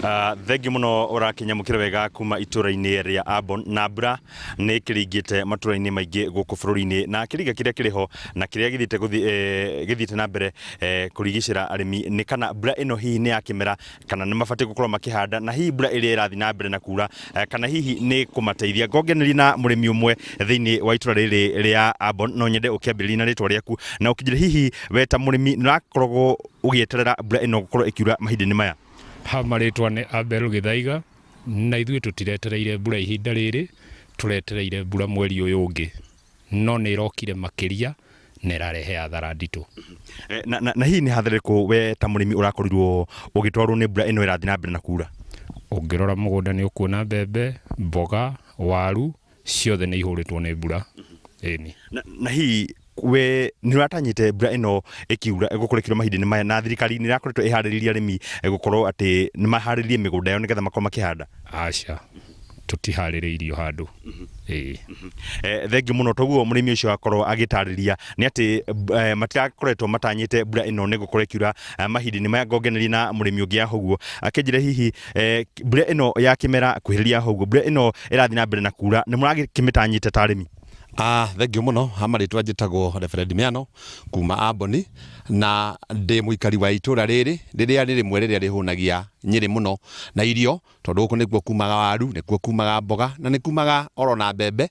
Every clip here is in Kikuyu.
Thengiũ mũno ũrakĩnyamũkĩra wega kuma itũra-inĩ rĩa Ambon na mbura nĩ ĩkĩringĩte matũra-inĩ maingĩ gũkũ bũrũri-inĩ na kĩringa kĩrĩa kĩrĩ ho na kĩrĩa gĩthiĩte gũthiĩ gĩthiĩte na mbere kũrigicĩra arĩmi nĩ kana mbura ĩno hihi nĩ ya kĩmera kana nĩ mabatiĩ gũkorwo makĩhanda na hihi mbura ĩrĩa ĩrathiĩ na mbere na kura kana hihi nĩ kũmateithia. Ngongeneria na mũrĩmi ũmwe thĩinĩ wa itũra rĩrĩ rĩa Ambon, no nyende ũkĩambĩrĩrie na rĩtwa rĩaku na ũkĩnjĩre hihi we ta mũrĩmi nĩ ũrakoragwo ũgĩeterera mbura ĩno gũkorwo ĩkiura mahinda-inĩ maya? Ha marĩtwa nĩ Abel Gĩthaiga, na ithuĩ tũtiretereire mbura ihinda rĩrĩ, tũretereire mbura mweri ũyũ ũngĩ, no nĩ ĩrokire makĩria na ĩrarehe hathara nditũ. Na, na, na hihi nĩ hathara ĩrĩkũ we ta mũrĩmi ũrakorirwo ũgĩtwarwo nĩ mbura ĩno ĩrathiĩ na mbere na kura? Ũngĩrora mũgũnda nĩ ũkuona mbembe, mboga, waru, ciothe nĩ ihũrĩtwo nĩ mbura. Ĩni. Na, na hihi we nĩ ũratanyĩte mbura ĩno ĩkiura ĩgũkorwo ĩkiura mahinda-inĩ maya na thirikari nĩ ĩrakoretwo ĩharĩrĩirie arĩmi gũkorwo atĩ nĩ maharĩrĩrie mĩgũnda yao nĩgetha makorwo makĩhanda? Aca, tũtiharĩrĩirio handũ. Ĩĩ. Thengiũ mũno toguo mũrĩmi ũcio akorwo agĩtarĩria nĩ atĩ matirakoretwo matanyĩte mbura ĩno nĩ gũkorwo ĩkiura mahinda-inĩ maya. Ngongeneria na mũrĩmi ũngĩ haha ũguo akĩnjĩra hihi mbura ĩno ya kĩmera kuhĩrĩria haha ũguo mbura ĩno ĩrathiĩ na mbere na kura nĩ mũragĩkĩmĩtanyĩte ta arĩmi? Thengiũ mũno, ha marĩtwa njĩtagwo Reverend Mĩano kuma Amboni na ndĩ mũikari wa itũra rĩrĩ rĩrĩa nĩ rĩmwe rĩrĩa rĩhũnagia Nyĩrĩ mũno na irio tondũ gũkũ nĩkuo kumaga waru, nĩkuo kumaga mboga na nĩ kumaga oro na mbembe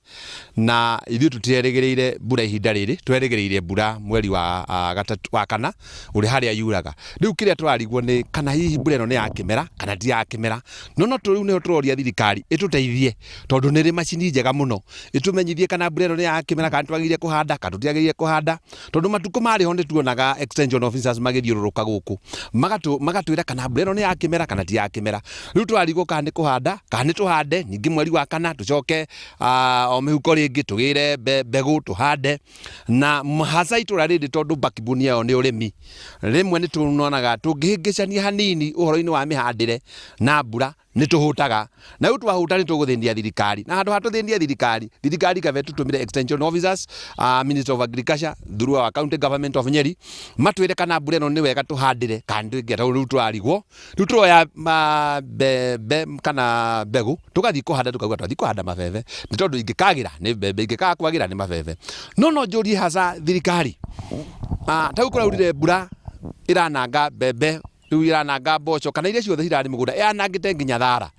na ithuĩ tũtirerĩgĩrĩire mbura ihinda rĩrĩ, twerĩgĩrĩire mbura mweri wa gatatũ, wa kana ũrĩa harĩa yuraga. Rĩu kĩrĩa tũrarigwo nĩ kana hihi mbura ĩno nĩ ya kĩmera kana ti ya kĩmera, no no rĩu nĩho tũroria thirikari ĩtũteithie tondũ nĩ ĩrĩ macini njega mũno ĩtũmenyithie kana mbura ĩno nĩ ya kĩmera kana twagĩrĩire kũhanda kana tũtiagĩrĩire kũhanda tondũ matukũ marĩ ho nĩ tuonaga extension officers magĩthiũrũrũka gũkũ magatwĩra kana mbura ĩno nĩ ya kĩmera kana ti ya kĩmera. Rĩu tũrarigwo kana nĩ kũhanda kana nĩ tũhande ningĩ mweri wa kana tũcoke o mĩhuko rĩngĩ tũgĩre mbegũ tũhande na hasa itũra rĩrĩ tondũ backbone yao nĩ ũrĩmi. Rĩmwe nĩ tuonaga tũngĩhĩngĩcania hanini ũhoro-inĩ wa mĩhandĩre na mbura nĩ tũhũtaga na rĩu twahũta nĩ tũgũthĩnia thirikari na handũ ha tũthĩnie thirikari thirikari kabe tũtũmĩre extension officers Minister of Agriculture through our county government of Nyeri matwĩre kana mbura ĩno nĩ wega tũhandĩre kana ndĩngĩ tondũ rĩu tũrarigwo rĩu tũroya mbembe kana mbegũ tũgathiĩ kũhanda tũkauga twathiĩ kũhanda mabebe nĩ tondũ ingĩkagĩra nĩ mbembe ingĩkaga kwagĩra nĩ mabebe no no njũrie hasa thirikari ta rĩu kũraurire mbura ĩrananga mbembe rĩu irananga mboco kana iria ciothe irarĩ mũgũnda yanangĩte nginya thara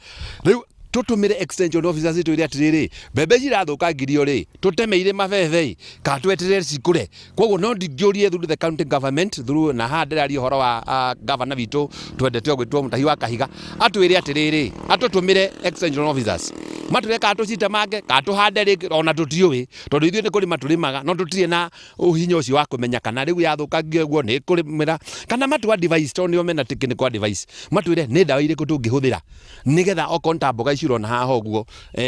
rĩu tũtũmĩre extension officers twĩre atĩrĩrĩ mbembe ici irathũkangirio rĩ tũtemeire mabebe ĩ kana tweterere cikũre koguo no ndingĩũrie through the county government through na haha ndĩraria ũhoro wa governor witũ twendete ũgwĩtwo Mũtahi wa Kahiga atwĩre atĩrĩrĩ atũtũmĩre extension officers matwĩre kana tũcitemange kana tũhande rĩngĩ ona tũtiũĩ tondũ ithuĩ nĩ kũrĩma tũrĩmaga no tũtirĩ na ũhinya ũcio wa kũmenya kana rĩu yathũkangio ũguo nĩ kũrĩmĩra kana matũ advice tondũ nĩo mena technical advice matwĩre nĩ ndawa irĩkũ tũngĩhũthĩra nĩgetha okorwo nĩ ta mboga ici ũrona haha ũguo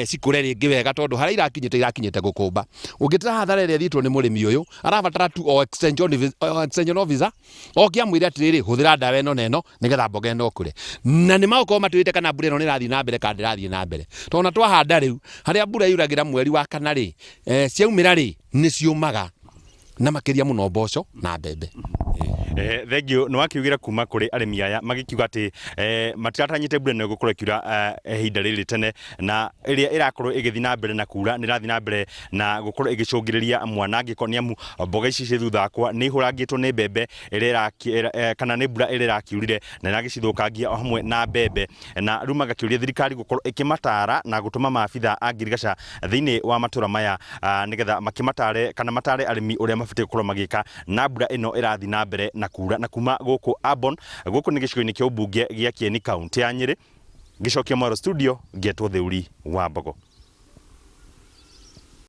cikũre rĩngĩ wega tondũ harĩa irakinyĩte irakinyĩte gũkũmba ũngĩtara hathara ĩrĩa ĩthiĩtwo nĩ mũrĩmi ũyũ arabatara tu o extension officer oke amwĩre atĩrĩrĩ hũthĩra ndawa ĩno na ĩno nĩgetha mboga ĩno ĩkũre na nĩ magũkorwo matwĩrĩte kana mbura ĩno nĩ ĩrathiĩ na mbere kana ndĩrathiĩ na mbere tondũ ona twahanda rĩu harĩa mbura yuragĩra mweri wa kana rĩ ciaumĩra rĩ nĩ ciũmaga na makĩria mũno mboco na mbembe. Thengiũ nĩ wakiugĩra kuma kũrĩ arĩmi aya magĩkiuga atĩ matiratanyĩte mbura ĩno ĩgũkorwo ĩkiura ihinda rĩrĩ tene na ĩrĩa ĩrakorwo ĩgĩthiĩ na mbere na kura nĩ ĩrathiĩ na mbere na gũkorwo ĩgĩcũngĩrĩria mwanangĩko nĩ amu mboga ici ciĩ thutha wakwa nĩ ihũrangĩtwo nĩ mbembe ĩrĩa kana nĩ mbura ĩrĩa ĩrakiurire na ĩragĩcithũkangia o hamwe na mbembe na rĩu magakĩũria thirikari gũkorwo ĩkĩmatara na gũtũma maabitha a ngirigaca thĩinĩ wa matũra maya nĩgetha makĩmatare kana matare arĩmi ũrĩa mabatiĩ gũkorwo magĩka na mbura ĩno ĩrathiĩ na mbere na kura. Na kuma gũkũ Ambon, gũkũ nĩ gĩcigo-inĩ kĩa ũmbunge gĩa Kieni kaũntĩ ya Nyĩrĩ, ngĩcokia mwaro studio ngetwo Theuri wa Mbogo.